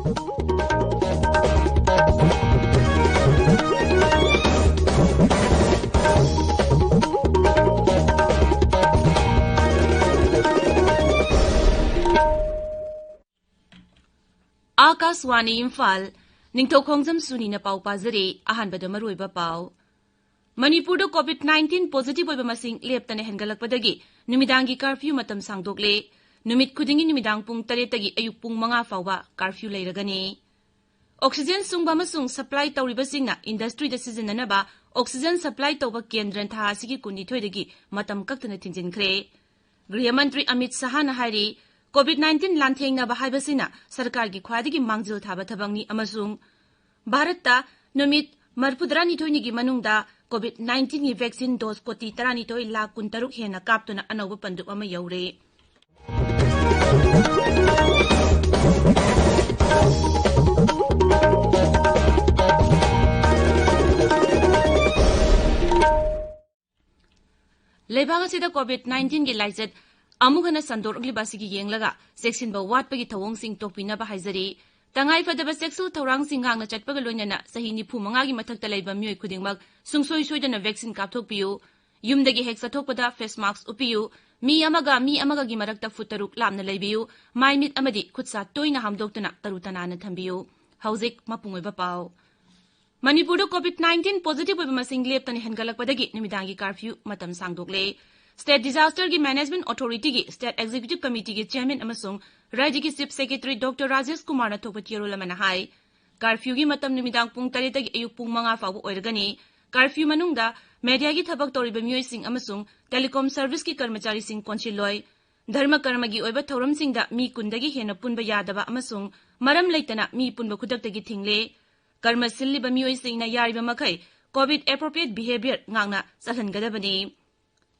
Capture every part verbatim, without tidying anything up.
ꯑꯥꯀꯥꯁꯋꯥꯅꯤ ꯏꯝꯐꯥꯜ꯫ ꯅꯤꯡꯊꯧ ꯈꯣꯡꯖꯝ ꯁꯨꯅꯤꯅ ꯄꯥꯎ ꯄꯥꯖꯔꯤ꯫ ꯑꯍꯥꯟꯕꯗ ꯃꯔꯨꯑꯣꯏꯕ ꯄꯥꯎ꯫ ꯃꯅꯤꯄꯨꯔꯗ COVID nineteen positive ꯑꯣꯏꯕ ꯃꯁꯤꯡ ꯂꯦꯞꯇꯅ ꯍꯦꯟꯒꯠꯂꯛꯄꯗꯒꯤ ꯅꯨꯃꯤꯗꯥꯡꯒꯤ curfew ꯃꯇꯝ ꯁꯥꯡꯗꯣꯛꯂꯦ꯫ ꯅꯨꯃꯤꯠ ꯈꯨꯗꯤꯡꯒꯤ ꯅꯨꯃꯤꯗꯥꯡ ꯄꯨꯡ ꯇꯔꯦꯠꯇꯒꯤ ꯑꯌꯨꯛ ꯄꯨꯡ ꯃꯉꯥ ꯐꯥꯎꯕ curfew ꯂꯩꯔꯒꯅꯤ꯫ Oxygen ꯁꯨꯡꯕ ꯑꯃꯁꯨꯡ supply ꯇꯧꯔꯤꯕꯁꯤꯡꯅ industryꯗ ꯁꯤꯖꯤꯟꯅꯅꯕ oxygen supply ꯇꯧꯕ ꯀꯦꯟꯗ꯭ꯔ ꯊꯥ ꯑꯁꯤꯒꯤ ꯀꯨꯟꯅꯤꯊꯣꯏꯗꯒꯤ ꯃꯇꯝ ꯀꯛꯇꯅ ꯊꯤꯡꯖꯤꯟꯈ꯭ꯔꯦ꯫ ꯒ꯭ꯔꯤꯍ ꯃꯟꯇ꯭ꯔꯤ ꯑꯃꯤꯠ ꯁꯍꯥꯅ ꯍꯥꯏꯔꯤ, COVID nineteen ꯂꯥꯟꯊꯦꯡꯅꯕ ꯍꯥꯏꯕꯁꯤꯅ ꯁꯔꯀꯥꯔꯒꯤ ꯈ꯭ꯋꯥꯏꯗꯒꯤ ꯃꯥꯡꯖꯤꯜ ꯊꯥꯕ ꯊꯕꯛꯅꯤ ꯑꯃꯁꯨꯡ ꯚꯥꯔꯠꯇ ꯅꯨꯃꯤꯠ ꯃꯔꯤꯐꯨꯇꯔꯥꯅꯤꯊꯣꯏꯅꯤꯒꯤ ꯃꯅꯨꯡꯗ COVID nineteenꯒꯤ vaccine dose ꯀꯣꯇꯤ ꯇꯔꯥꯅꯤꯊꯣꯏ ꯂꯥꯈ ꯀꯨꯟꯇꯔꯨꯛ ꯍꯦꯟꯅ ꯀꯥꯞꯇꯨꯅ ꯑꯅꯧꯕ ꯄꯟꯗꯨꯞ ꯑꯃ ꯌꯧꯔꯦ꯫ ꯂꯩꯕꯥꯛ ꯑꯁꯤꯗ COVID nineteenꯒꯤ ꯂꯥꯏꯆꯠ ꯑꯃꯨꯛ ꯍꯟꯅ ꯁꯟꯗꯣꯔꯛꯂꯤꯕ ꯑꯁꯤꯒꯤ ꯌꯦꯡꯂꯒ ꯆꯦꯛꯁꯤꯟꯕ ꯋꯥꯠꯄꯒꯤ ꯊꯧꯑꯣꯡꯁꯤꯡ ꯇꯣꯛꯄꯤꯅꯕ ꯍꯥꯏꯖꯔꯤ꯫ ꯇꯉꯥꯏ ꯐꯗꯕ ꯆꯦꯛꯁꯤꯜ ꯊꯧꯔꯥꯡꯁꯤꯡ ꯉꯥꯛꯅ ꯆꯠꯄꯒ ꯂꯣꯏꯅꯅ ꯆꯍꯤ ꯅꯤꯐꯨ ꯃꯉꯥꯒꯤ ꯃꯊꯛꯇ ꯂꯩꯕ ꯃꯤꯑꯣꯏ ꯈꯨꯗꯤꯡꯃꯛ ꯁꯨꯡꯁꯣꯏ ꯁꯣꯏꯗꯅ vaccine ꯀꯥꯞꯊꯣꯛꯄꯤꯌꯨ꯫ ꯌꯨꯝꯗꯒꯤ ꯍꯦꯛ ꯆꯠꯊꯣꯛꯄꯗ face mask ꯎꯞꯄꯤꯌꯨ꯫ ꯃꯤ ꯑꯃꯒ ꯃꯤ ꯑꯃꯒꯒꯤ ꯃꯔꯛꯇ ꯐꯨꯠ ꯇꯔꯨꯛ ꯂꯥꯞꯅ ꯂꯩꯕꯤꯌꯨ꯫ ꯃꯥꯏ ꯃꯤꯠ ꯑꯃꯗꯤ ꯈꯨꯠ ꯁꯥ ꯇꯣꯏꯅ ꯍꯥꯝꯗꯣꯛꯇꯨꯅ ꯇꯔꯨ ꯇꯅꯥꯟꯅ ꯊꯝꯕꯤꯌꯨ꯫ ꯍꯧꯖꯤꯛ ꯃꯄꯨꯡ ꯑꯣꯏꯕ ꯄꯥꯎ꯫ ꯃꯅꯤꯄꯨꯔꯗ COVID nineteen positive ꯑꯣꯏꯕ ꯃꯁꯤꯡ ꯂꯦꯞꯇꯅ ꯍꯦꯟꯒꯠꯂꯛꯄꯗꯒꯤ ꯅꯨꯃꯤꯗꯥꯡꯒꯤ curfew ꯃꯇꯝ ꯁꯥꯡꯗꯣꯛꯂꯦ꯫ State Disaster Management Authorityꯒꯤ State Executive Committeeꯒꯤ chairman ꯑꯃꯁꯨꯡ ꯔꯥꯖ꯭ꯌꯒꯤ chief secretary Doctor ꯔꯥꯖꯦꯁ ꯀꯨꯃꯥꯔꯅ ꯊꯣꯛꯄ ꯆꯦꯔꯣꯜ ꯑꯃꯅ ꯍꯥꯏ, curfewꯒꯤ ꯃꯇꯝ ꯅꯨꯃꯤꯗꯥꯡ ꯄꯨꯡ ꯇꯔꯦꯠꯇꯒꯤ ꯑꯌꯨꯛ ꯄꯨꯡ ꯃꯉꯥ ꯐꯥꯎꯕ ꯑꯣꯏꯔꯒꯅꯤ꯫ Curfew ꯃꯅꯨꯡꯗ mediaꯒꯤ ꯊꯕꯛ ꯇꯧꯔꯤꯕ ꯃꯤꯑꯣꯏꯁꯤꯡ ꯑꯃꯁꯨꯡ telecom serviceꯀꯤ ꯀꯔꯃꯆꯥꯔꯤꯁꯤꯡ ꯀꯣꯟꯁꯤꯜꯂꯣꯏ꯫ ꯙꯔꯃ ꯀꯔꯃꯒꯤ ꯑꯣꯏꯕ ꯊꯧꯔꯝꯁꯤꯡꯗ ꯃꯤ ꯀꯨꯟꯗꯒꯤ ꯍꯦꯟꯅ ꯄꯨꯟꯕ ꯌꯥꯗꯕ ꯑꯃꯁꯨꯡ ꯃꯔꯝ ꯂꯩꯇꯅ ꯃꯤ ꯄꯨꯟꯕ ꯈꯨꯗꯛꯇꯒꯤ ꯊꯤꯡꯂꯦ꯫ ꯀꯔꯃ ꯁꯤꯜꯂꯤꯕ ꯃꯤꯑꯣꯏꯁꯤꯡꯅ ꯌꯥꯔꯤꯕ ꯃꯈꯩ COVID appropriate behavior ꯉꯥꯛꯅ ꯆꯠꯍꯟꯒꯗꯕꯅꯤ꯫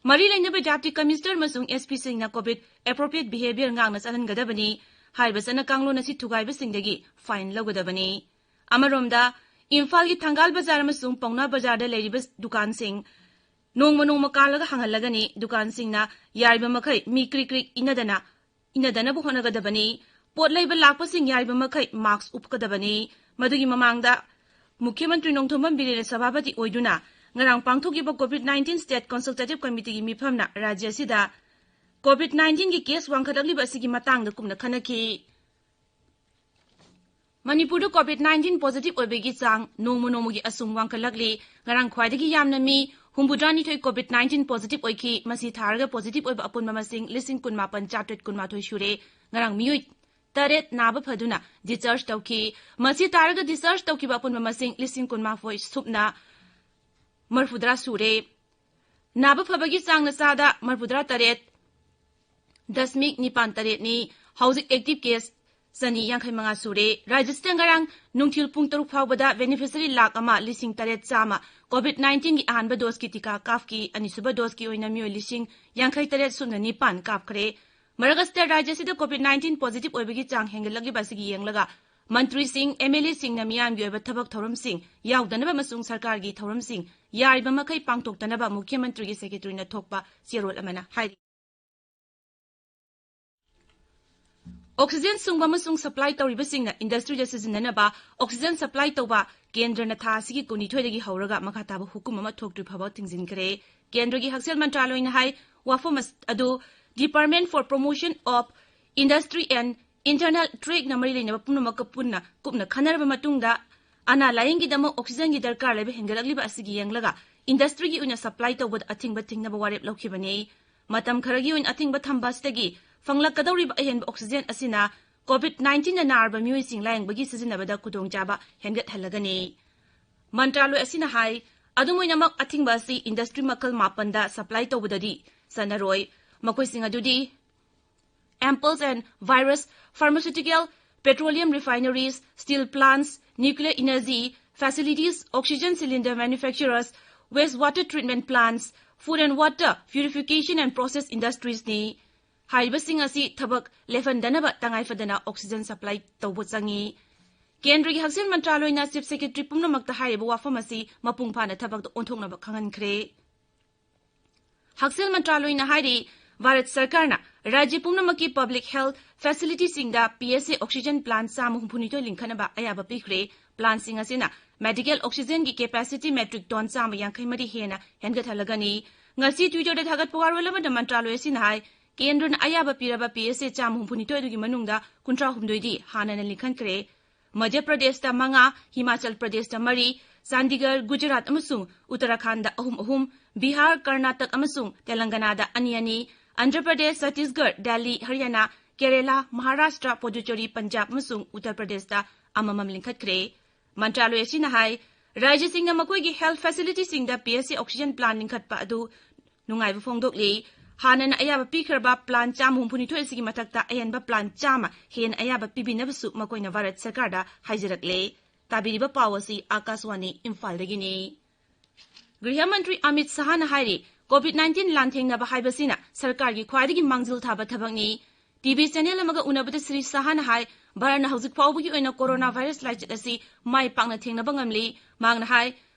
ꯃꯔꯤ ꯂꯩꯅꯕ deputy commissioner ꯑꯃꯁꯨꯡ SPꯁꯤꯡꯅ COVID appropriate behavior ꯉꯥꯛꯅ ꯆꯠꯍꯟꯒꯗꯕꯅꯤ꯫ ꯍꯥꯏꯔꯤꯕ ꯆꯠꯅ ꯀꯥꯡꯂꯣꯟ ꯑꯁꯤ ꯊꯨꯒꯥꯏꯕꯁꯤꯡꯗꯒꯤ fine ꯂꯧꯒꯗꯕꯅꯤ꯫ ꯑꯃꯔꯣꯝꯗ, ꯏꯝꯐꯥꯜꯒꯤ ꯊꯪꯒꯥꯜ ꯕꯖꯥꯔ ꯑꯃꯁꯨꯡ ꯄꯥꯎꯅꯥ ꯕꯖꯥꯔꯗ ꯂꯩꯔꯤꯕ ꯗꯨꯀꯥꯟꯁꯤꯡ ꯅꯣꯡꯃ ꯅꯣꯡꯃ ꯀꯥꯜꯂꯒ ꯍꯥꯡꯍꯜꯂꯒꯅꯤ꯫ ꯗꯨꯀꯥꯟꯁꯤꯡꯅ ꯌꯥꯔꯤꯕ ꯃꯈꯩ ꯃꯤ ꯀ꯭ꯔꯤꯛ ꯀ꯭ꯔꯤꯛ ꯏꯟꯅꯗꯅ, ꯏꯟꯅꯗꯅꯕ ꯍꯣꯠꯅꯒꯗꯕꯅꯤ꯫ ꯄꯣꯠ ꯂꯩꯕ ꯂꯥꯛꯄꯁꯤꯡ ꯌꯥꯔꯤꯕ ꯃꯈꯩ ꯃꯥꯛꯁ ꯎꯞꯀꯗꯕꯅꯤ꯫ ꯃꯗꯨꯒꯤ ꯃꯃꯥꯡꯗ ꯃꯨꯈ꯭ꯌ ꯃꯟꯇ꯭ꯔꯤ ꯅꯣꯡꯊꯣꯝꯕꯝ ꯕꯤꯔꯦꯟꯅ ꯁꯚꯥꯄꯇꯤ ꯑꯣꯏꯗꯨꯅ ꯉꯔꯥꯡ ꯄꯥꯡꯊꯣꯛꯈꯤꯕ ꯀꯣꯚꯤꯗ ꯅꯥꯏꯟꯇꯤꯟ ꯁ꯭ꯇꯦꯠ ꯀꯟꯁꯜꯇꯦꯇꯤꯚ ꯀꯃꯤꯇꯤꯒꯤ ꯃꯤꯐꯝꯅ ꯔꯥꯖ꯭ꯌ ꯑꯁꯤꯗ ꯀꯣꯚꯤꯗ ꯅꯥꯏꯟꯇꯤꯟꯒꯤ ꯀꯦꯁ ꯋꯥꯡꯈꯠꯂꯛꯂꯤꯕ ꯑꯁꯤꯒꯤ ꯃꯇꯥꯡꯗ ꯀꯨꯞꯅ ꯈꯟꯅꯈꯤ꯫ ꯃꯅꯤꯄꯨꯔꯗ ꯀꯣꯚꯤꯗ ꯅꯥꯏꯟꯇꯤꯟ ꯄꯣꯖꯤꯇꯤꯚ ꯑꯣꯏꯕꯒꯤ ꯆꯥꯡ ꯅꯣꯡꯃ ꯅꯣꯡꯃꯒꯤ ꯑꯁꯨꯝ ꯋꯥꯡꯈꯠꯂꯛꯂꯤ꯫ ꯉꯔꯥꯡ ꯈ꯭ꯋꯥꯏꯗꯒꯤ ꯌꯥꯝꯅ ꯃꯤ ꯍꯨꯝꯐꯨꯇꯔꯥꯅꯤꯊꯣꯏ ꯀꯣꯚꯤꯗ ꯅꯥꯏꯟꯇꯤꯟ ꯄꯣꯖꯤꯇꯤꯚ ꯑꯣꯏꯈꯤ꯫ ꯃꯁꯤ ꯊꯥꯔꯒ ꯄꯣꯖꯤꯇꯤꯚ ꯑꯣꯏꯕ ꯑꯄꯨꯟꯕ ꯃꯁꯤꯡ ꯂꯤꯁꯤꯡ ꯀꯨꯟꯃꯥꯄꯟ ꯆꯥꯇ꯭ꯔꯦꯠ ꯀꯨꯟꯃꯥꯊꯣꯏ ꯁꯨꯔꯦ꯫ ꯉꯔꯥꯡ ꯃꯤꯑꯣꯏ ꯇꯔꯦꯠ ꯅꯥꯕ ꯐꯗꯨꯅ ꯗꯤꯁꯆꯥꯔꯖ ꯇꯧꯈꯤ꯫ ꯃꯁꯤ ꯇꯥꯔꯒ ꯗꯤꯁꯆꯥꯔꯖ ꯇꯧꯈꯤꯕ ꯑꯄꯨꯟꯕ ꯃꯁꯤꯡ ꯂꯤꯁꯤꯡ ꯀꯨꯟꯃꯥꯊꯣꯏ ꯁꯨꯞꯅ ꯃꯔꯐꯨꯇꯔꯥ ꯁꯨꯔꯦ꯫ ꯅꯥꯕ ꯐꯕꯒꯤ ꯆꯥꯡꯅ ꯆꯥꯗ ꯃꯔꯐꯨꯇꯔꯥ ꯇꯔꯦꯠ ꯗꯁꯃꯤꯛ ꯅꯤꯄꯥꯟ ꯇꯔꯦꯠꯅꯤ꯫ ꯍꯧꯖꯤꯛ ꯑꯦꯛꯇꯤꯚ ꯀꯦꯁ ꯆꯅꯤ ꯌꯥꯡꯈꯩ ꯃꯉꯥ ꯁꯨꯔꯦ꯫ ꯔꯥꯖ꯭ꯌꯁꯤꯗ ꯉꯔꯥꯡ ꯅꯨꯡꯊꯤꯜ ꯄꯨꯡ ꯇꯔꯨꯛ ꯐꯥꯎꯕꯗ ꯕꯦꯅꯤꯐꯤꯁꯔꯤ ꯂꯥꯈ ꯑꯃ ꯂꯤꯁꯤꯡ ꯇꯔꯦꯠ ꯆꯥꯝꯃ ꯀꯣꯚꯤꯗ ꯅꯥꯏꯟꯇꯤꯟꯒꯤ ꯑꯍꯥꯟꯕ ꯗꯣꯁꯀꯤ ꯇꯤꯀꯥ ꯀꯥꯞꯈꯤ꯫ ꯑꯅꯤꯁꯨꯕ ꯗꯣꯁꯀꯤ ꯑꯣꯏꯅ ꯃꯤꯑꯣꯏ ꯂꯤꯁꯤꯡ ꯌꯥꯡꯈꯩ ꯇꯔꯦꯠ ꯁꯨꯞꯅ ꯅꯤꯄꯥꯟ ꯀꯥꯞꯈ꯭ꯔꯦ꯫ ꯃꯔꯛ ꯑꯁꯤꯗ ꯔꯥꯖ꯭ꯌ ꯑꯁꯤꯗ ꯀꯣꯚꯤꯗ ꯅꯥꯏꯟꯇꯤꯟ ꯄꯣꯖꯤꯇꯤꯚ ꯑꯣꯏꯕꯒꯤ ꯆꯥꯡ ꯍꯦꯟꯒꯠꯂꯛꯂꯤꯕ ꯑꯁꯤꯒꯤ ꯌꯦꯡꯂꯒ ꯃꯟꯇ꯭ꯔꯤꯁꯤꯡ, ꯑꯦꯝ ꯑꯦꯜ ꯑꯦꯁꯤꯡꯅ ꯃꯤꯌꯥꯝꯒꯤ ꯑꯣꯏꯕ ꯊꯕꯛ ꯊꯧꯔꯝꯁꯤꯡ ꯌꯥꯎꯗꯅꯕ ꯑꯃꯁꯨꯡ ꯁꯔꯀꯥꯔꯒꯤ ꯊꯧꯔꯝꯁꯤꯡ ꯌꯥꯔꯤꯕ ꯃꯈꯩ ꯄꯥꯡꯊꯣꯛꯇꯅꯕ ꯃꯨꯈ꯭ꯌ ꯃꯟꯇ꯭ꯔꯤꯒꯤ ꯁꯦꯀ꯭ꯔꯦꯇꯔꯤꯅ ꯊꯣꯛꯄ ꯆꯦꯔꯣꯜ ꯑꯃꯅ ꯍꯥꯏꯔꯤ꯫ ꯑꯣꯛꯁꯤꯖꯦꯟ ꯁꯨꯡꯕ ꯑꯃꯁꯨꯡ ꯁꯄ꯭ꯂꯥꯏ ꯇꯧꯔꯤꯕꯁꯤꯡꯅ ꯏꯟꯗꯁꯇ꯭ꯔꯤꯗ ꯁꯤꯖꯤꯟꯅꯅꯕ ꯑꯣꯛꯁꯤꯖꯦꯟ ꯁꯄ꯭ꯂꯥꯏ ꯇꯧꯕ ꯀꯦꯟꯗ꯭ꯔꯅ ꯊꯥ ꯑꯁꯤꯒꯤ ꯀꯨꯟꯅꯤꯊꯣꯏꯗꯒꯤ ꯍꯧꯔꯒ ꯃꯈꯥ ꯇꯥꯕ ꯍꯨꯀꯨꯝ ꯑꯃ ꯊꯣꯛꯇ꯭ꯔꯤ ꯐꯥꯎꯕ ꯊꯤꯡꯖꯤꯟꯈ꯭ꯔꯦ꯫ ꯀꯦꯟꯗ꯭ꯔꯒꯤ ꯍꯛꯁꯦꯜ ꯃꯟꯇ꯭ꯔꯥꯂꯣꯏꯅ ꯍꯥꯏ, ꯋꯥꯐꯝ ꯑꯁ-, ꯑꯗꯨ Department for Promotion of Industry and Internal Trade ꯅ ꯃꯔꯤ ꯂꯩꯅꯕ ꯄꯨꯝꯅꯃꯛꯀ ꯄꯨꯟꯅ ꯀꯨꯞꯅ ꯈꯟꯅꯔꯕ ꯃꯇꯨꯡꯗ ꯑꯅꯥ ꯂꯥꯌꯦꯡꯒꯤꯗꯃꯛ ꯑꯣꯛꯁꯤꯖꯦꯟꯒꯤ ꯗꯔꯀꯥꯔ ꯂꯩꯕ ꯍꯦꯟꯒꯠꯂꯛꯂꯤꯕ ꯑꯁꯤꯒꯤ ꯌꯦꯡꯂꯒ ꯏꯟꯗꯁꯇ꯭ꯔꯤꯒꯤ ꯑꯣꯏꯅ ꯁꯄ꯭ꯂꯥꯏ ꯇꯧꯕꯗ ꯑꯊꯤꯡꯕ ꯊꯤꯡꯅꯕ ꯋꯥꯔꯦꯞ ꯂꯧꯈꯤꯕꯅꯤ꯫ ꯃꯇꯝ ꯈꯔꯒꯤ ꯑꯣꯏꯅ ꯑꯊꯤꯡꯕ ꯊꯝꯕ ꯑꯁꯤꯗꯒꯤ ꯐꯪꯂꯛꯀꯗꯧꯔꯤꯕ ꯑꯍꯦꯟꯕ ꯑꯣꯛꯁꯤꯖꯦꯟ ꯑꯁꯤꯅ ꯀꯣꯚꯤꯗ ꯅꯥꯏꯟꯇꯤꯟꯅ ꯅꯥꯔꯕ ꯃꯤꯑꯣꯏꯁꯤꯡ ꯂꯥꯌꯦꯡꯕꯒꯤ ꯁꯤꯖꯤꯟꯅꯕꯗ ꯈꯨꯗꯣꯡꯆꯥꯕ ꯍꯦꯟꯒꯠꯍꯜꯂꯒꯅꯤ꯫ ꯃꯟꯇ꯭ꯔꯥꯂꯣꯏ ꯑꯁꯤꯅ ꯍꯥꯏ, ꯑꯗꯨꯝ ꯑꯣꯏꯅꯃꯛ ꯑꯊꯤꯡꯕ ꯑꯁꯤ ꯏꯟꯗꯁꯇ꯭ꯔꯤ ꯃꯈꯜ ꯃꯥꯄꯟꯗ ꯁꯄ꯭ꯂꯥꯏ ꯇꯧꯕꯗꯗꯤ ꯆꯠꯅꯔꯣꯏ꯫ ꯃꯈꯣꯏꯁꯤꯡ ꯑꯗꯨꯗꯤ ampoules and vials, pharmaceutical, petroleum refineries, steel plants, nuclear energy facilities, oxygen cylinder manufacturers, waste water treatment plants, food and water purification and process industries ꯅꯤ꯫ ꯍꯥꯏꯔꯤꯕꯁꯤꯡ ꯑꯁꯤ ꯊꯕꯛ ꯂꯦꯞꯍꯟꯗꯅꯕ ꯇꯉꯥꯏꯐꯗꯅ ꯑꯣꯛꯁꯤꯖꯦꯟ ꯁꯄ꯭ꯂꯥꯏ ꯇꯧꯕ ꯆꯪꯏ꯫ ꯀꯦꯟꯗ꯭ꯔꯒꯤ ꯍꯛꯁꯦꯜ ꯃꯟꯇ꯭ꯔꯥꯂꯣꯏꯅ ꯆꯤꯐ ꯁꯦꯀ꯭ꯔꯦꯇꯔꯤ ꯄꯨꯝꯅꯃꯛꯇ ꯍꯥꯏꯔꯤꯕ ꯋꯥꯐꯝ ꯑꯁꯤ ꯃꯄꯨꯡ ꯐꯥꯅ ꯊꯕꯛꯇ ꯑꯣꯟꯊꯣꯛꯅꯕ ꯈꯪꯍꯟꯈ꯭ꯔꯦ꯫ ꯍꯛꯁꯦꯜ ꯃꯟꯇ꯭ꯔꯥꯂꯣꯏꯅ ꯍꯥꯏꯔꯤ, ꯚꯥꯔꯠ ꯁꯔꯀꯥꯔꯅ ꯔꯥꯖ꯭ꯌ ꯄꯨꯝꯅꯃꯛꯀꯤ public health facilityꯁꯤꯡꯗ P S A oxygen plant ꯆꯥꯝꯃ ꯍꯨꯝꯐꯨꯅꯤꯊꯣꯏ ꯂꯤꯡꯈꯠꯅꯕ ꯑꯌꯥꯕ ꯄꯤꯈ꯭ꯔꯦ꯫ Plantꯁꯤꯡ ꯑꯁꯤꯅ medical oxygenꯒꯤ capacity metric ton ꯆꯥꯝꯃ ꯌꯥꯡꯈꯩ ꯃꯔꯤ ꯍꯦꯟꯅ ꯍꯦꯟꯒꯠꯍꯜꯂꯒꯅꯤ꯫ ꯉꯁꯤ Twitterꯗ ꯊꯥꯒꯠꯄ ꯋꯥꯔꯣꯜ ꯑꯃꯗ ꯃꯟꯇ꯭ꯔꯥꯂꯣꯏ ꯑꯁꯤꯅ ꯍꯥꯏ, ꯀꯦꯟꯗ꯭ꯔꯅ ꯑꯌꯥꯕ ꯄꯤꯔꯕ P S A ꯆꯥꯝꯃ ꯍꯨꯝꯐꯨꯅꯤꯊꯣꯏ ꯑꯗꯨꯒꯤ ꯃꯅꯨꯡꯗ ꯀꯨꯟꯊ꯭ꯔꯥ ꯍꯨꯝꯗꯣꯏꯗꯤ ꯍꯥꯟꯅꯅ ꯂꯤꯡꯈꯠꯈ꯭ꯔꯦ꯫ ꯃꯙ꯭ꯌ ꯄ꯭ꯔꯗꯦꯁꯇ ꯃꯉꯥ, ꯍꯤꯃꯥꯆꯜ ꯄ꯭ꯔꯗꯦꯁꯇ ꯃꯔꯤ, ꯆꯥꯟꯗꯤꯒꯔ, ꯒꯨꯖꯔꯥꯠ ꯑꯃꯁꯨꯡ ꯎꯠꯇꯔꯥꯈꯥꯟꯗ ꯑꯍꯨꯝ ꯑꯍꯨꯝ, ꯕꯤꯍꯥꯔ, ꯀꯔꯅꯥꯇꯛ ꯑꯃꯁꯨꯡ ꯇꯦꯂꯪꯒꯅꯥꯗ ꯑꯅꯤ ꯑꯅꯤ, ꯑꯟꯙ꯭ꯔ ꯄ꯭ꯔꯗꯦꯁ, ꯆꯇꯤꯁꯒꯔ, ꯗꯦꯜꯂꯤ, ꯍꯔꯤꯌꯥꯅꯥ, ꯀꯦꯔꯦꯂꯥ, ꯃꯍꯥꯔꯥꯁꯇ꯭ꯔ, ꯄꯨꯗꯨꯆꯦꯔꯤ, ꯄꯟꯖꯥꯕ ꯑꯃꯁꯨꯡ ꯎꯠꯇꯔ ꯄ꯭ꯔꯗꯦꯁꯇ ꯑꯃꯃꯝ ꯂꯤꯡꯈꯠꯈ꯭ꯔꯦ꯫ ꯃꯟꯇ꯭ꯔꯥꯂꯣꯏ ꯑꯁꯤꯅ ꯍꯥꯏ, ꯔꯥꯖ꯭ꯌꯁꯤꯡꯅ ꯃꯈꯣꯏꯒꯤ health facilityꯁꯤꯡꯗ P S A oxygen plant ꯂꯤꯡꯈꯠꯄ ꯑꯗꯨ ꯅꯨꯡꯉꯥꯏꯕ ꯐꯣꯡꯗꯣꯛꯂꯤ꯫ ꯍꯥꯟꯅꯅ ꯑꯌꯥꯕ ꯄꯤꯈ꯭ꯔꯕ plant ꯆꯥꯝꯃ ꯍꯨꯝꯐꯨꯅꯤꯊꯣꯏ ꯑꯁꯤꯒꯤ ꯃꯊꯛꯇ ꯑꯍꯦꯟꯕ plant ꯆꯥꯝꯃ ꯍꯦꯟꯅ ꯑꯌꯥꯕ ꯄꯤꯕꯤꯅꯕꯁꯨ ꯃꯈꯣꯏꯅ ꯚꯥꯔꯠ ꯁꯔꯀꯥꯔꯗ ꯍꯥꯏꯖꯔꯛꯂꯦ꯫ ꯇꯥꯕꯤꯔꯤꯕ ꯄꯥꯎ ꯑꯁꯤ ꯑꯥꯀꯥꯁꯋꯥꯅꯤ ꯏꯝꯐꯥꯜꯗꯒꯤꯅꯤ꯫ ꯒ꯭ꯔꯤꯍ ꯃꯟꯇ꯭ꯔꯤ ꯑꯃꯤꯠ ꯁꯍꯥꯅ ꯍꯥꯏꯔꯤ, COVID nineteen ꯂꯥꯟꯊꯦꯡꯅꯕ ꯍꯥꯏꯕꯁꯤꯅ ꯁꯔꯀꯥꯔꯒꯤ ꯈ꯭ꯋꯥꯏꯗꯒꯤ ꯃꯥꯡꯖꯤꯜ ꯊꯥꯕ ꯊꯕꯛꯅꯤ꯫ T V channel ꯑꯃꯒ ꯎꯅꯕꯗ ꯁ꯭ꯔꯤ ꯁꯍꯥꯅ ꯍꯥꯏ, ꯚꯥꯔꯠꯅ ꯍꯧꯖꯤꯛ ꯐꯥꯎꯕꯒꯤ ꯑꯣꯏꯅ corona virus ꯂꯥꯏꯆꯠ ꯑꯁꯤ ꯃꯥꯏ ꯄꯥꯛꯅ ꯊꯦꯡꯅꯕ ꯉꯝꯂꯤ꯫ ꯃꯍꯥꯛꯅ ꯍꯥꯏ,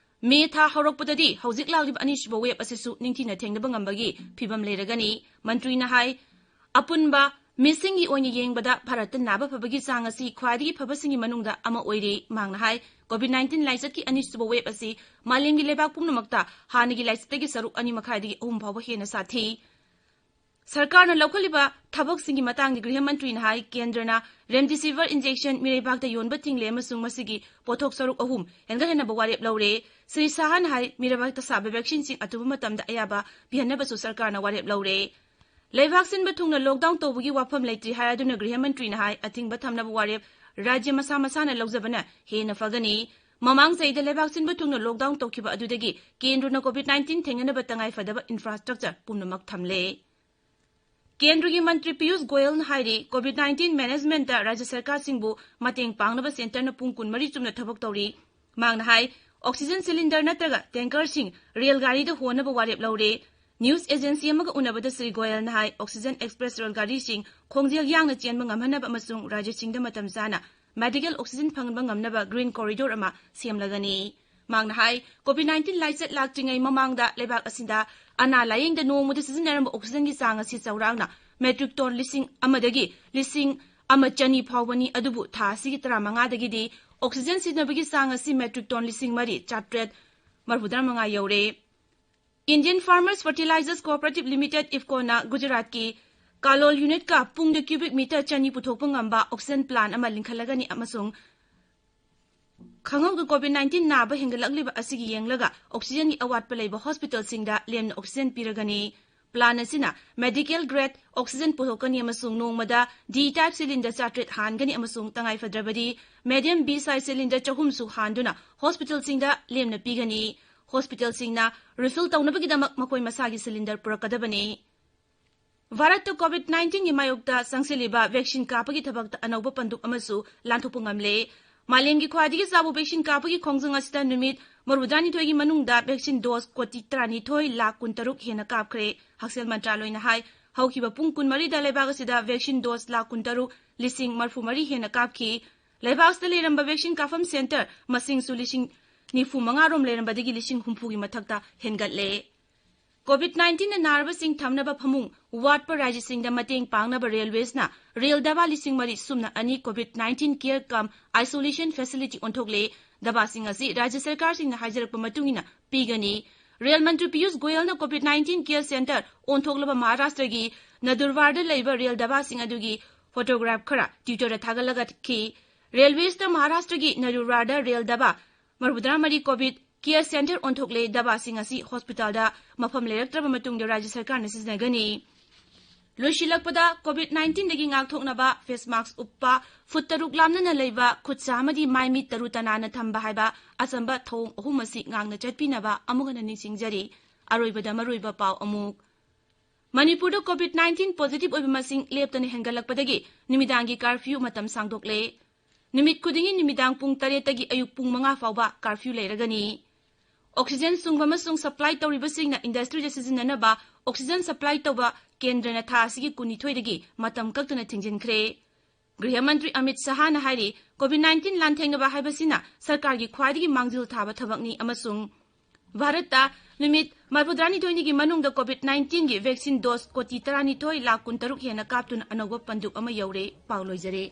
ꯃꯦ ꯊꯥ ꯍꯧꯔꯛꯄꯗꯗꯤ ꯍꯧꯖꯤꯛ ꯂꯥꯛꯂꯤꯕ ꯑꯅꯤꯁꯨꯕ wave ꯑꯁꯤꯁꯨ ꯅꯤꯡꯊꯤꯅ ꯊꯦꯡꯅꯕ ꯉꯝꯕꯒꯤ ꯐꯤꯕꯝ ꯂꯩꯔꯒꯅꯤ꯫ ꯃꯟꯇ꯭ꯔꯤꯅ ꯍꯥꯏ, ꯑꯄꯨꯟꯕ ꯃꯤꯁꯤꯡꯒꯤ ꯑꯣꯏꯅ ꯌꯦꯡꯕꯗ ꯚꯥꯔꯠꯇ ꯅꯥꯕ ꯐꯕꯒꯤ ꯆꯥꯡ ꯑꯁꯤ ꯈ꯭ꯋꯥꯏꯗꯒꯤ ꯐꯕꯁꯤꯡꯒꯤ ꯃꯅꯨꯡꯗ ꯑꯃ ꯑꯣꯏꯔꯤ꯫ ꯃꯍꯥꯛꯅ ꯍꯥꯏ, COVID nineteen ꯂꯥꯏꯆꯠꯀꯤ ꯑꯅꯤꯁꯨꯕ wave ꯑꯁꯤ ꯃꯥꯂꯦꯝꯒꯤ ꯂꯩꯕꯥꯛ ꯄꯨꯝꯅꯃꯛꯇ ꯍꯥꯟꯅꯒꯤ ꯂꯥꯏꯆꯠꯇꯒꯤ ꯁꯔꯨꯛ ꯑꯅꯤ ꯃꯈꯥꯏꯗꯒꯤ ꯑꯍꯨꯝ ꯐꯥꯎꯕ ꯍꯦꯟꯅ ꯁꯥꯊꯤ꯫ ꯁꯔꯀꯥꯔꯅ ꯂꯧꯈꯠꯂꯤꯕ ꯊꯕꯛꯁꯤꯡꯒꯤ ꯃꯇꯥꯡꯗ ꯒ꯭ꯔꯤꯍ ꯃꯟꯇ꯭ꯔꯤꯅ ꯍꯥꯏ, ꯀꯦꯟꯗ꯭ꯔꯅ remdesivir injection ꯃꯤꯔꯩꯕꯥꯛꯇ ꯌꯣꯟꯕ ꯊꯤꯡꯂꯦ ꯑꯃꯁꯨꯡ ꯃꯁꯤꯒꯤ ꯄꯣꯠꯊꯣꯛ ꯁꯔꯨꯛ ꯑꯍꯨꯝ ꯍꯦꯟꯒꯠꯍꯟꯅꯕ ꯋꯥꯔꯦꯞ ꯂꯧꯔꯦ꯫ ꯁ꯭ꯔꯤ ꯁꯍꯥꯅ ꯍꯥꯏ, ꯃꯤꯔꯩꯕꯥꯛꯇ ꯁꯥꯕ vaccineꯁꯤꯡ ꯑꯊꯨꯕ ꯃꯇꯝꯗ ꯑꯌꯥꯕ ꯄꯤꯍꯟꯅꯕꯁꯨ ꯁꯔꯀꯥꯔꯅ ꯋꯥꯔꯦꯞ ꯂꯧꯔꯦ꯫ ꯂꯩꯕꯥꯛ ꯁꯤꯟꯕ ꯊꯨꯡꯅ lockdown ꯇꯧꯕꯒꯤ ꯋꯥꯐꯝ ꯂꯩꯇ꯭ꯔꯤ ꯍꯥꯏ, ꯑꯗꯨꯅ ꯒ꯭ꯔꯤꯍ ꯃꯟꯇ꯭ꯔꯤꯅ ꯍꯥꯏ, ꯑꯊꯤꯡꯕ ꯊꯝꯅꯕ ꯋꯥꯔꯦꯞ ꯔꯥꯖ꯭ꯌ ꯃꯁꯥ ꯃꯁꯥꯅ ꯂꯧꯖꯕꯅ ꯍꯦꯟꯅ ꯐꯒꯅꯤ꯫ ꯃꯃꯥꯡ ꯆꯍꯤꯗ ꯂꯩꯕꯥꯛ ꯁꯤꯟꯕ ꯊꯨꯡꯅ lockdown ꯇꯧꯈꯤꯕ ꯑꯗꯨꯗꯒꯤ ꯀꯦꯟꯗ꯭ꯔꯅ COVID nineteen ꯊꯦꯡꯅꯅꯕ ꯇꯉꯥꯏ ꯐꯗꯕ infrastructure ꯄꯨꯝꯅꯃꯛ ꯊꯝꯂꯦ꯫ ꯀꯦꯟꯗ꯭ꯔꯒꯤ ꯃꯟꯇ꯭ꯔꯤ ꯄꯤꯌꯨꯁ ꯒꯣꯌꯜꯅ ꯍꯥꯏꯔꯤ, COVID nineteen managementꯇ ꯔꯥꯖ꯭ꯌ ꯁꯔꯀꯥꯔꯁꯤꯡꯕꯨ ꯃꯇꯦꯡ ꯄꯥꯡꯅꯕ centreꯅ ꯄꯨꯡ ꯀꯨꯟꯃꯔꯤ ꯆꯨꯞꯅ ꯊꯕꯛ ꯇꯧꯔꯤ꯫ ꯃꯍꯥꯛꯅ ꯍꯥꯏ, oxygen cylinder ꯅꯠꯇ꯭ꯔꯒ tankerꯁꯤꯡ ꯔꯦꯜ ꯒꯥꯔꯤꯗ ꯍꯣꯟꯅꯕ ꯋꯥꯔꯦꯞ ꯂꯧꯔꯦ꯫ News agency ꯑꯃꯒ ꯎꯅꯕꯗ ꯁ꯭ꯔꯤ ꯒꯣꯌꯜꯅ ꯍꯥꯏ, oxygen express ꯔꯦꯜ ꯒꯥꯔꯤꯁꯤꯡ ꯈꯣꯡꯖꯦꯜ ꯌꯥꯡꯅ ꯆꯦꯟꯕ ꯉꯝꯍꯟꯅꯕ ꯑꯃꯁꯨꯡ ꯔꯥꯖ꯭ꯌꯁꯤꯡꯗ ꯃꯇꯝ ꯆꯥꯅ medical oxygen ꯐꯪꯍꯟꯕ ꯉꯝꯅꯕ green corridor ꯑꯃ ꯁꯦꯝꯂꯒꯅꯤ꯫ ꯃꯍꯥꯛꯅ ꯍꯥꯏ, COVID nineteen ꯂꯥꯏꯆꯠ ꯂꯥꯛꯇ꯭ꯔꯤꯉꯩ ꯃꯃꯥꯡꯗ ꯂꯩꯕꯥꯛ ꯑꯁꯤꯗ ꯑꯅꯥ ꯂꯥꯌꯦꯡꯗ ꯅꯣꯡꯃꯗ ꯁꯤꯖꯤꯟꯅꯔꯝꯕ oxygenꯒꯤ ꯆꯥꯡ ꯑꯁꯤ ꯆꯥꯎꯔꯥꯛꯅ metric ton ꯂꯤꯁꯤꯡ ꯑꯃꯗꯒꯤ ꯂꯤꯁꯤꯡ ꯑꯃ ꯆꯅꯤ ꯐꯥꯎꯕꯅꯤ꯫ ꯑꯗꯨꯕꯨ ꯊꯥ ꯑꯁꯤꯒꯤ ꯇꯔꯥꯃꯉꯥꯗꯒꯤꯗꯤ oxygen ꯁꯤꯖꯤꯟꯅꯕꯒꯤ ꯆꯥꯡ ꯑꯁꯤ metric ton ꯂꯤꯁꯤꯡ ꯃꯔꯤ ꯆꯥꯇ꯭ꯔꯦꯠ ꯃꯔꯤꯐꯨꯇꯔꯥꯃꯉꯥ ꯌꯧꯔꯦ꯫ Indian Farmers Fertilizers Cooperative Limited, IFFCOꯅ ꯒꯨꯖꯔꯥꯠꯀꯤ ꯀꯥꯂꯣꯜ unitꯀ ꯄꯨꯡꯗ cubic meter ꯆꯅꯤ ꯄꯨꯊꯣꯛꯄ ꯉꯝꯕ oxygen plant ꯑꯃ ꯂꯤꯡꯈꯠꯂꯒꯅꯤ ꯑꯃꯁꯨꯡ ꯈꯪꯍꯧꯗ COVID nineteen ꯅꯥꯕ ꯍꯦꯟꯒꯠꯂꯛꯂꯤꯕ ꯑꯁꯤꯒꯤ ꯌꯦꯡꯂꯒ oxygenꯒꯤ ꯑꯋꯥꯠꯄ ꯂꯩꯕ hospitalꯁꯤꯡꯗ ꯂꯦꯝꯅ oxygen ꯄꯤꯔꯒꯅꯤ꯫ Plant ꯑꯁꯤꯅ medical grade oxygen ꯄꯨꯊꯣꯛꯀꯅꯤ ꯑꯃꯁꯨꯡ ꯅꯣꯡꯃꯗ D type cylinder ꯆꯥꯇ꯭ꯔꯦꯠ ꯍꯥꯟꯒꯅꯤ ꯑꯃꯁꯨꯡ ꯇꯉꯥꯏꯐꯗ꯭ꯔꯕꯗꯤ medium B size cylinder ꯆꯍꯨꯝꯁꯨ ꯍꯥꯟꯗꯨꯅ hospitalꯁꯤꯡꯗ ꯂꯦꯝꯅ ꯄꯤꯒꯅꯤ꯫ Hospitalꯁꯤꯡꯅ refill ꯇꯧꯅꯕꯒꯤꯗꯃꯛ ꯃꯈꯣꯏ ꯃꯁꯥꯒꯤ cylinder ꯄꯨꯔꯛꯀꯗꯕꯅꯤ꯫ ꯚꯥꯔꯠꯇ COVID nineteenꯒꯤ ꯃꯥꯌꯣꯛꯇ ꯆꯪꯁꯤꯜꯂꯤꯕ vaccine ꯀꯥꯞꯄꯒꯤ ꯊꯕꯛꯇ ꯑꯅꯧꯕ ꯄꯟꯗꯨꯞ ꯑꯃꯁꯨ ꯂꯥꯟꯊꯣꯛꯄ ꯉꯝꯂꯦ꯫ ꯃꯥꯂꯦꯝꯒꯤ ꯈ꯭ꯋꯥꯏꯗꯒꯤ ꯆꯥꯎꯕ vaccine ꯀꯥꯞꯄꯒꯤ ꯈꯣꯡꯖꯪ ꯑꯁꯤꯗ ꯅꯨꯃꯤꯠ ꯃꯔꯤꯐꯨꯇꯔꯥꯅꯤꯊꯣꯏꯒꯤ ꯃꯅꯨꯡꯗ vaccine dose ꯀꯣꯇꯤ ꯇꯔꯥꯅꯤꯊꯣꯏ ꯂꯥꯈ ꯀꯨꯟꯇꯔꯨꯛ ꯍꯦꯟꯅ ꯀꯥꯞꯈ꯭ꯔꯦ꯫ ꯍꯛꯁꯦꯜ ꯃꯟꯇ꯭ꯔꯥꯂꯣꯏꯅ ꯍꯥꯏ, ꯍꯧꯈꯤꯕ ꯄꯨꯡ ꯀꯨꯟꯃꯔꯤꯗ ꯂꯩꯕꯥꯛ ꯑꯁꯤꯗ vaccine dose ꯂꯥꯈ ꯀꯨꯟꯇꯔꯨꯛ ꯂꯤꯁꯤꯡ ꯃꯔꯤꯐꯨꯃꯔꯤ ꯍꯦꯟꯅ ꯀꯥꯞꯈꯤ꯫ ꯂꯩꯕꯥꯛ ꯑꯁꯤꯗ ꯂꯩꯔꯝꯕ vaccine ꯀꯥꯞꯐꯝ center ꯃꯁꯤꯡꯁꯨ ꯂꯤꯁꯤꯡ ꯅꯤꯐꯨꯃꯉꯥ ꯔꯣꯝ ꯂꯩꯔꯝꯕꯗꯒꯤ ꯂꯤꯁꯤꯡ ꯍꯨꯝꯐꯨꯒꯤ ꯃꯊꯛꯇ ꯍꯦꯟꯒꯠꯂꯦ꯫ COVID nineteenꯅ ꯅꯥꯔꯕꯁꯤꯡ ꯊꯝꯅꯕ ꯐꯃꯨꯡ ꯋꯥꯠꯄ ꯔꯥꯖ꯭ꯌꯁꯤꯡꯗ ꯃꯇꯦꯡ ꯄꯥꯡꯅꯕ Railwaysꯅ rail ꯗꯕꯥ ꯂꯤꯁꯤꯡ ꯃꯔꯤ ꯁꯨꯞꯅ ꯑꯅꯤ COVID nineteen care cum isolation facility ꯑꯣꯟꯊꯣꯛꯂꯦ꯫ ꯗꯕꯥꯁꯤꯡ ꯑꯁꯤ ꯔꯥꯖ꯭ꯌ ꯁꯔꯀꯥꯔꯁꯤꯡꯅ ꯍꯥꯏꯖꯔꯛꯄ ꯃꯇꯨꯡ ꯏꯟꯅ ꯄꯤꯒꯅꯤ꯫ Rail ꯃꯟꯇ꯭ꯔꯤ Piyush ꯒꯣꯌꯜꯅ COVID nineteen care center ꯑꯣꯟꯊꯣꯛꯂꯕ ꯃꯍꯥꯔꯥꯁꯇ꯭ꯔꯒꯤ ꯅꯗꯨꯔꯋꯥꯔꯗ ꯂꯩꯕ rail ꯗꯕꯥꯁꯤꯡ ꯑꯗꯨꯒꯤ photograph ꯈꯔ Twitterꯗ ꯊꯥꯒꯠꯂꯒꯠꯈꯤ꯫ Railwaysꯇ ꯃꯍꯥꯔꯥꯁꯇ꯭ꯔꯒꯤ ꯅꯗꯨꯔꯋꯥꯔꯗ rail ꯗꯕꯥ ꯃꯔꯤꯐꯨꯇꯔꯥꯃꯔꯤ COVID care center ꯑꯣꯟꯊꯣꯛꯂꯦ꯫ ꯗꯕꯥꯁꯤꯡ ꯑꯁꯤ hospitalꯗ ꯃꯐꯝ ꯂꯩꯔꯛꯇ꯭ꯔꯕ ꯃꯇꯨꯡꯗ ꯔꯥꯖ꯭ꯌ ꯁꯔꯀꯥꯔꯅ ꯁꯤꯖꯤꯟꯅꯒꯅꯤ꯫ ꯂꯣꯏꯁꯤꯜꯂꯛꯄꯗ, COVID nineteenꯗꯒꯤ ꯉꯥꯛꯊꯣꯛꯅꯕ face mask ꯎꯞꯄ, ꯐꯨꯠ ꯇꯔꯨꯛ ꯂꯥꯞꯅꯅ ꯂꯩꯕ, ꯈꯨꯠ ꯁꯥ ꯑꯃꯗꯤ ꯃꯥꯏ ꯃꯤꯠ ꯇꯔꯨ ꯇꯅꯥꯟꯅ ꯊꯝꯕ ꯍꯥꯏꯕ ꯑꯆꯝꯕ ꯊꯧꯑꯣꯡ ꯑꯍꯨꯝ ꯑꯁꯤ ꯉꯥꯛꯅ ꯆꯠꯄꯤꯅꯕ ꯑꯃꯨꯛ ꯍꯟꯅ ꯅꯤꯡꯁꯤꯡꯖꯔꯤ꯫ ꯑꯔꯣꯏꯕꯗ ꯃꯔꯨꯑꯣꯏꯕ ꯄꯥꯎ ꯑꯃꯨꯛ꯫ ꯃꯅꯤꯄꯨꯔꯗ COVID nineteen positive ꯑꯣꯏꯕ ꯃꯁꯤꯡ ꯂꯦꯞꯇꯅ ꯍꯦꯟꯒꯠꯂꯛꯄꯗꯒꯤ ꯅꯨꯃꯤꯗꯥꯡꯒꯤ curfew ꯃꯇꯝ ꯁꯥꯡꯗꯣꯛꯂꯦ꯫ ꯅꯨꯃꯤꯠ ꯈꯨꯗꯤꯡꯒꯤ ꯅꯨꯃꯤꯗꯥꯡ ꯄꯨꯡ ꯇꯔꯦꯠꯇꯒꯤ ꯑꯌꯨꯛ ꯄꯨꯡ ꯃꯉꯥ ꯐꯥꯎꯕ curfew ꯂꯩꯔꯒꯅꯤ꯫ Oxygen ꯁꯨꯡꯕ ꯑꯃꯁꯨꯡ supply ꯇꯧꯔꯤꯕꯁꯤꯡꯅ industryꯗ ꯁꯤꯖꯤꯟꯅꯅꯕ oxygen supply ꯇꯧꯕ ꯀꯦꯟꯗ꯭ꯔꯅ ꯊꯥ ꯑꯁꯤꯒꯤ ꯀꯨꯟꯅꯤꯊꯣꯏꯗꯒꯤ ꯃꯇꯝ ꯀꯛꯇꯅ ꯊꯤꯡꯖꯤꯟꯈ꯭ꯔꯦ꯫ ꯒ꯭ꯔꯤꯍ ꯃꯟꯇ꯭ꯔꯤ ꯑꯃꯤꯠ ꯁꯍꯥꯅ ꯍꯥꯏꯔꯤ, ꯀꯣꯚꯤꯗ ꯅꯥꯏꯟꯇꯤꯟ ꯂꯥꯟꯊꯦꯡꯅꯕ ꯍꯥꯏꯕꯁꯤꯅ ꯁꯔꯀꯥꯔꯒꯤ ꯈ꯭ꯋꯥꯏꯗꯒꯤ ꯃꯥꯡꯖꯤꯜ ꯊꯥꯕ ꯊꯕꯛꯅꯤ ꯑꯃꯁꯨꯡ ꯚꯥꯔꯠꯇ ꯅꯨꯃꯤꯠ ꯃꯔꯐꯨꯇꯔꯥꯅꯤꯊꯣꯏꯅꯤꯒꯤ ꯃꯅꯨꯡꯗ ꯀꯣꯚꯤꯗ ꯅꯥꯏꯟꯇꯤꯟꯒꯤ ꯚꯦꯛꯁꯤꯟ ꯗꯣꯁ ꯀꯣꯇꯤ ꯇꯔꯥꯅꯤꯊꯣꯏ ꯂꯥꯈ ꯀꯨꯟꯇꯔꯨꯛ ꯍꯦꯟꯅ ꯀꯥꯞꯇꯨꯅ ꯑꯅꯧꯕ ꯄꯟꯗꯨꯞ ꯑꯃ ꯌꯧꯔꯦ꯫ ꯄꯥꯎ ꯂꯣꯏꯖꯔꯦ꯫